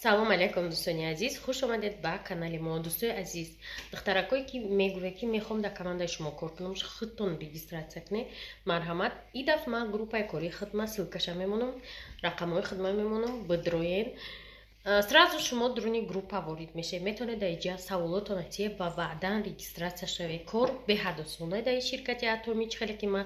Салом алейкум, дӯстони азиз, хуш омадед ба канали мо. Дӯстои азиз, духтаракое, ки мегӯяд, ки мехоҳам дар командаи шумо кор кунам, худтон регистрация кунед, марҳамат. И дафъ ман группаи кории хидма ссылкаша мемонам, рақамҳои хидма мемонам, бидроен. Сразу шумо дуруни группа ворид мешавед, метавонед дар иҷа саволотон атие ва баъдан регистрация шавед. Кор беҳад осона дар ширкати Атоми, чӣ хеле ки ман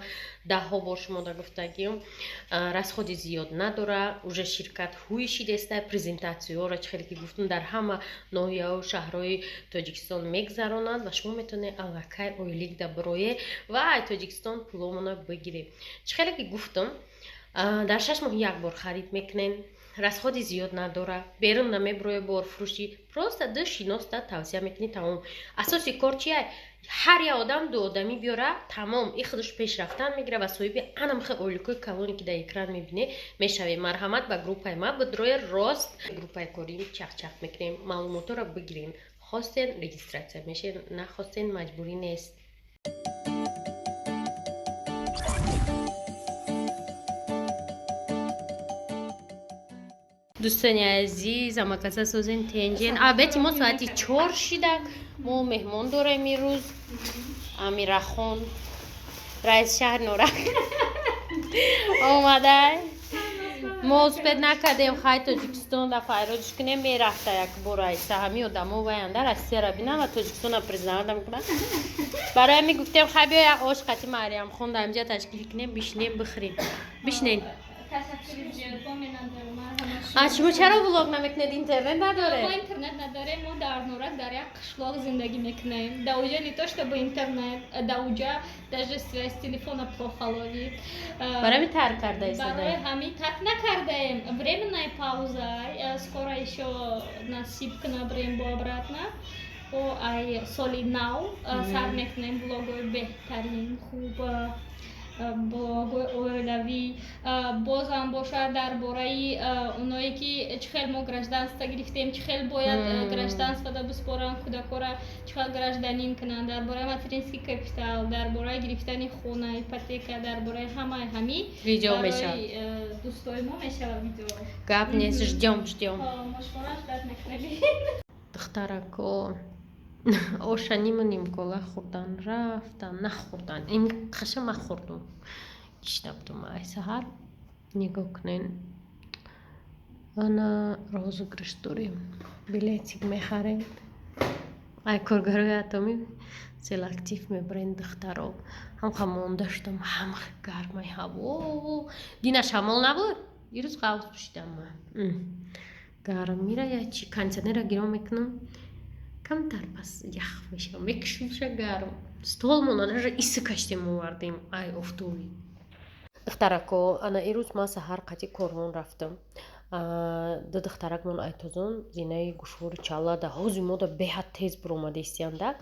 даҳҳо бор шумо да гуфтагиам, расходи зиёд надора. Уже ширкат ҳуи шидеста, презентатсияҳоро, чӣ хеле ки гуфтам, дар ҳама ноҳияҳу шаҳрҳои Тоҷикистон мегзаронанд ва шумо метавонед аллакай ойлик да бирое ва ай Тоҷикистон пуломона бигиред. Чӣ хеле ки гуфтам, дар 6 моҳ як бор харид мекунед, расходи зиёд надора, берун намеброe, борфурӯшӣ просто ду шиноста тавсия мекунӣ, тамом. Асоси кор чия? Ҳар як одам ду одамӣ биёра, тамом, и худаш пеш рафтан мегира ва соҳиби анамхе ойликои калоне, ки дар экран мебине, мешавед. Марҳамат, ба группаи ма бидроe, рост группаи корӣ чахчах мекунем, маълумотҳоро бигирем. Хостен, регистрация мешед, нахостен, маҷбурӣ нест. Дӯстони азиз, амакаса созен, тенҷен. Абети мо соати 4 шида, мо меҳмон дорем имрӯз. Амирахон, раиси шаҳри Норак, омада. Мо успеть накардем, хай, Тоҷикистон да файродиш кунем, мерафта як бор раиса. Ҳами одамо ваянда Россияра бинам ва Тоҷикистона признавада мекунам. Барои ҳами гуфтем, хай, биё, як ош қати Мариямхон да инҷа ташкил кунем, бишинем, бихӯрем. Бишинем. А шумо чаро влог намекунед? Интернет надоре? Мо интернет надорем. Мо дар Норак дар як қишлоқ зиндагӣ мекунем. Дар уҷа не то чтобы интернет, дар уҷа даже связь телефона плохо ловит. Барои ҳами тарк кардаи? Барои ҳамин тарк накардаем, временная пауза. Скоро ещё насиб кунад, бирем бо обратно. Бо ай соли нав сар мекунем влогои беҳтарин, хуб, блогои оилавӣ. Бозам бошад, дар бораи оное ки чӣ хел мо гражданство гирифтем, чӣ хел бояд гражданство да биспоранд кӯдакора, чӣ хел гражданин кунанд, дар бораи материнский капитал, дар бораи гирифтани хона, ипотека, дар бораи ҳамаи ҳамӣ видео мешавад. Дӯстои мо мешавад видео. Гап нест, ждём, ждём. Мо шуморо ждать мекунем. Духтарако, оша ниму нимкола хӯрдан рафтан, нахӯрдан. Ин қаша ма хӯрдум, гишна будум ай саҳар. Нигоҳ кунен, ана розыгрыш дорем, билетик мехарем, ай коргарои Атоми селектив мебарем. Духтаро, ҳамха монда шудам, ҳамха гармаи ҳаво. Дина шамол набуд, дирӯз ғавз пӯшидам ман. Гармира я чи кондиционера гирон мекунам, камтар пас ях мешавам, мекушумша гарм. Столмона даже иси каштем овардем ай офтобӣ. Духтарако, ана ирӯз ман саҳар қати корвон рафтам. Ду духтаракмон айтозон зинаи гӯшвори чалла да ҳози мода беҳад тез биромада истиянда.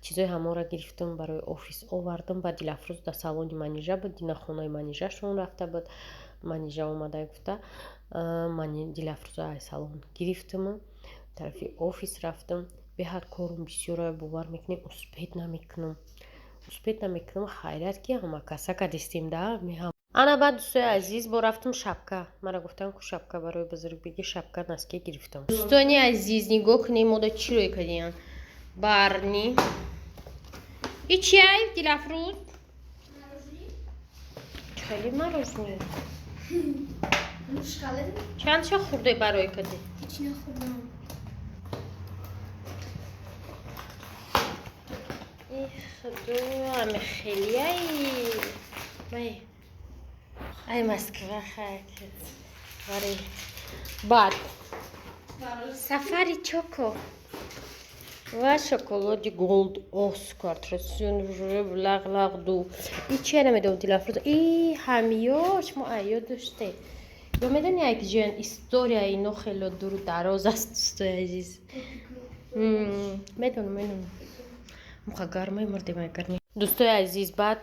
Чизои ҳамонро гирифтам, барои офис овардам. Ба Дилафрӯз дар салони Манижа буд, дина хонаи Манижашон рафта буд. Манижа омада гуфта, Дилафрӯза ай салон гирифтаму тарафи офис рафтам. Беҳад корум бисёра, бовар мекунем, успеть намекунам, успеть намекунам. Хайрият, ки ҳама каса кадистем да. Ана баъд, дӯстои азиз, бо рафтам шапка. Мара гуфтам, ку шапка барои бузург биги, шапка, носки гирифтам. Дӯстони азиз, нигоҳ кунем, мода чӣ рӯй кардиян. Барни и чиай, Дилафрӯз? Хеле мороженое. Чандша хӯрде барои кади? Ҳеҷ нахӯрдам. Худо, ами хелияи май ай Москва хак барои баъд сафари чоко ва шоколади Голд Оскар лағлағ ду. И чия намедонам, Дилафрӯз, и ҳамиё шумо айё доште ё медони, як ҷоян история ино хело дуру дароз аст. Дӯстои азиз, медонам, медонам, муха гармай мурдем ай гарми. Дӯстои азиз, баъд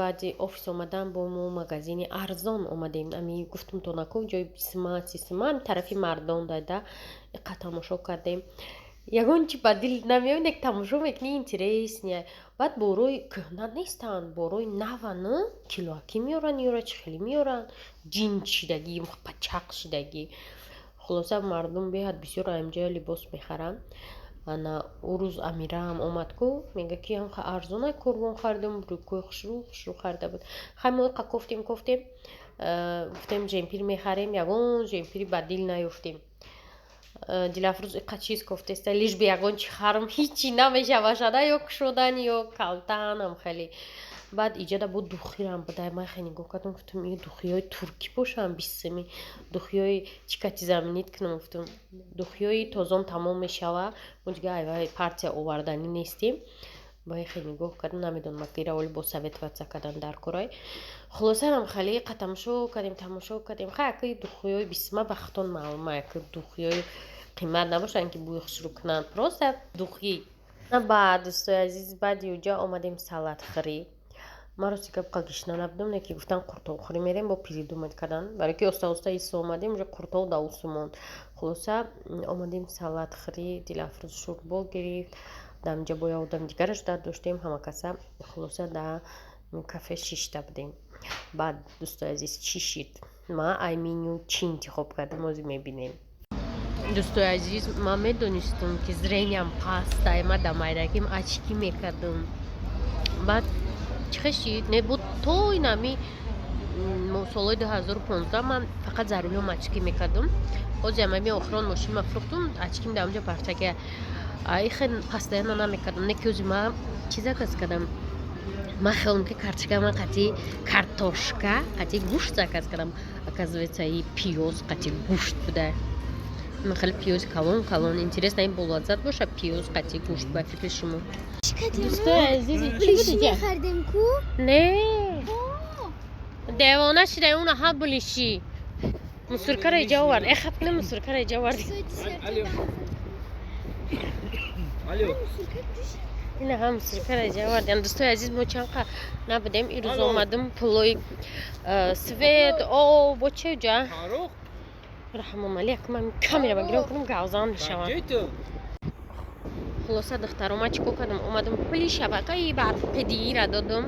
баъди офис омадан бо мо магазини арзон омадем. Ами гуфтум то нако ҷои бисма сисма тарафи мардон дада иқа тамошо кардем. Ягон чи ба дил намеояд, як тамошо мекунӣ, интересный. Баъд борои кӯҳна нестанд, борои наван, килоакӣ меоранд, ёра чӣ хеле меоранд, ҷинд шидагӣ, пачақ шидагӣ. Хулоса, мардум беҳад бисёр аимҷоя либос мехаранд. Ана ӯ рӯз Амираам омад ку, мега ки ҳамха арзона Корвон харидам, брюкои хушрӯ хушрӯ харида буд. Хай, мо иқа кофтем, кофтем, гуфтем джемпер мехарем, ягон джемпери ба дил наёфтем. Дилафрӯз иқа чиз кофтеста, лишь бы ягон чи харам, ҳичи намешавашада, ё кушодан, ё калтан ам хеле. Баъд иҷода бо духирам будай, ман хеле нигоҳ кардам, гуфтам, ин духиҳои туркӣ бошанд, бисми духиҳои чӣ кати заменить кунам, гуфтам, духиҳои тозон тамом мешава, мо дига айвай партия оварданӣ нестем. Ба хеле нигоҳ кардам, намедонам, ира оли бо советоваться кардан дар корай. Хулоса, нам хеле иқа тамошо кардем, тамошо кардем. Хай, акаи духиҳои бисма бахтон маълума, ака духиҳои қимат набошанд, ки бӯи хушрӯ кунанд, просто духи. Баъд, дӯстои азиз, баъди уҷа омадем салатхӯрӣ. Ман рости гап гишна набудам, не ки гуфтан қуртовхӯрӣ мерем, бо передумать кардан, барое ки оста оста исо омадем, уже қуртов даусу монд. Хулоса, омадем салатхӯрӣ, Дилафрӯз шӯрбо гирифт, дар инҷа бо як одами дигараш дар доштем, ҳама каса. Хулоса, дар кафе шишта будем. Баъд, дӯстои азиз, чӣ шид, ман ай меню чӣ интихоб кардам, ҳозир мебинем. Дӯстои азиз, ман медонистам, ки зрениям пастай, ман дар майдаким очки мекардам. Баъд чӣ хешид не буд, то инами солҳои 2015 ман фақат за рулём очки мекардам. Ҳозир ами охирон мошинма фурӯхтум, очким дар онҷо партага, ихе постоянно намекардам. Не ки ҳозир ман чӣ заказ кардам, ман хелм ки картошка, ман қати картошка қати гӯшт заказ кардам, оказывается, и пиёз қати гӯшт буда. Ман хеле пиёзи калон калон. Интересно, ин болаззат боша пиёз қати гӯшт, ба фикри шумо, дӯстои азизи? Чӣ буд? Мехардем ку. Не, девона шидай, уна ҳа булиши мусоркара иҷа овард. Э, хаб не, мусоркара иҷа овард. Алло. Ина ҳа мусоркара иҷа овардем. Дӯстои азиз, мо чанд қа набудем, ирӯз омадам, пулои свет, об, бо че ҷа. Фарух, Раҳмонали, як ман камера багирам кунам, гавзан мешавам. ҷой ту? Хулоса, духтаро, ман чӣ кор кардам? Омадам, пули шабакаи барқидиира додум,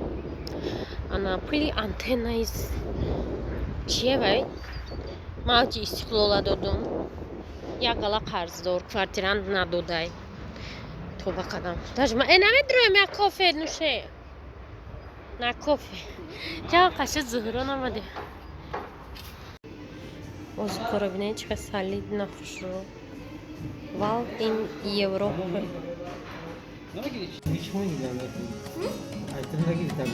ана пули антеннаи чие вай мавҷи Истиқлола додум. Як гала қарздор, квартирант надодай, тоба кардам. Даже ма э намедроем як кофе нӯше на кофе. Чанд қаша зуҳрон омадем. Озуқоро бинед, чӣ қадр солидно, хушрӯ. Вал ин Европа. Намегирӣ? Ҳеҷ нагирам. Айтам нагирифтам.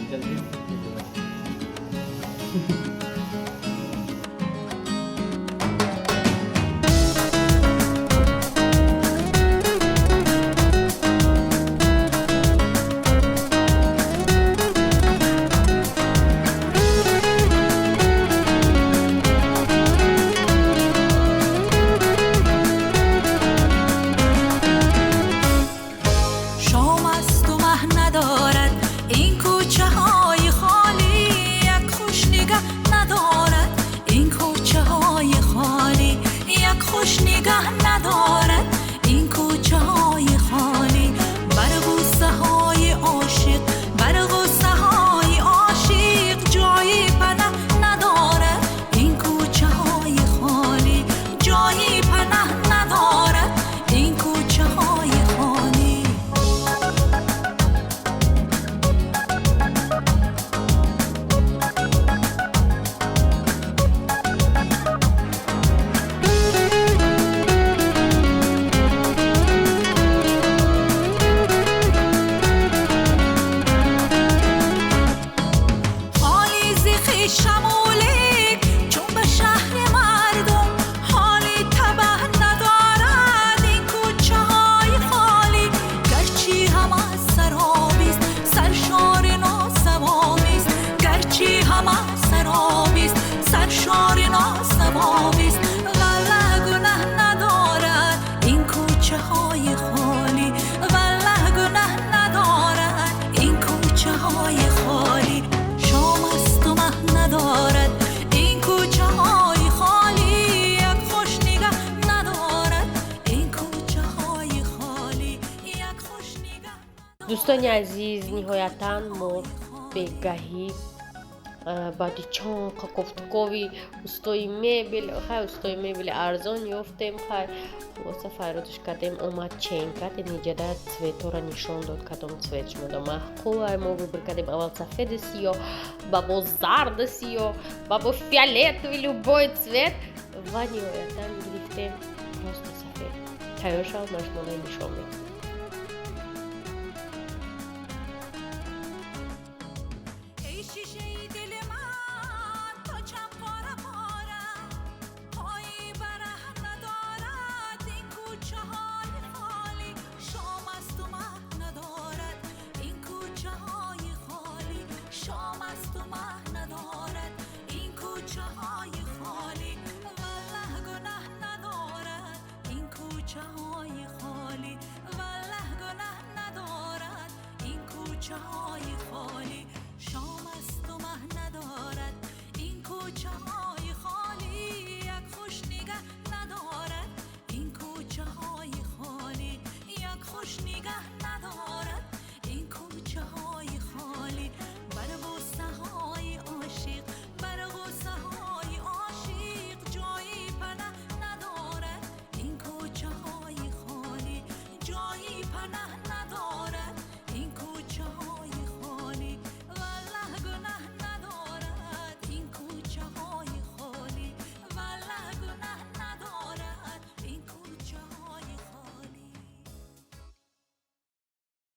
شام است و مه ندارد این کوچه های خالی، یک خوش نگه ندارد این کوچه های خالی، یک خوش نگه ندارد این کوچه های خالی. بر غصه های عاشق، بر غصه های عاشق جای پناه ندارد این کوچه های خالی، جای پناه ندارد این کوچه های خالی. خالی ز خویشم و لیک چون به شهر مردم حالی تبه ندارد این کوچه های خالی. گرچه همه سرابیست سرشار ناسوابیست، گرچه همه سرابیست سرشار ناسوابیست، والله گناه ندارد این کوچه های خالی، والله گناه ندارد این کوچه های خالی. شام است و مه ندارد این کوچه های خالی، یک خوش نگه ندارد این کوچه های خالی، یک خوش نگه. Дӯстони азиз, ниҳоятан мо бегаҳӣ Баъди чанд кофтукови устои мебел, хай, устои мебели арзон ёфтем. Хай, хулоса, файродш кардем, омад, чен кард, ниҷада цветора нишон дод, кадом цвет шумода маъқул. Мо выбор кардем аввал сафеди сиёҳ, ба бо зарди сиёҳ, ба бо фиолетовый, любой цвет, ва ниҳоятан гирифтем просто сафед. Тайёр шавад, ман шуморо нишон медиҳам. Эй шишаи дили ман, то чанд пора пора, пои бараҳ надорад ин кӯчаҳои холӣ, шом асту маҳ надорад ин кӯчаҳои холӣ, шом асту маҳ надорад ин кӯчаҳои холӣ, валлаҳ, гунаҳ надорад ин кӯчаҳои холӣ, валлаҳ, гунаҳ надорад ин кӯчаҳои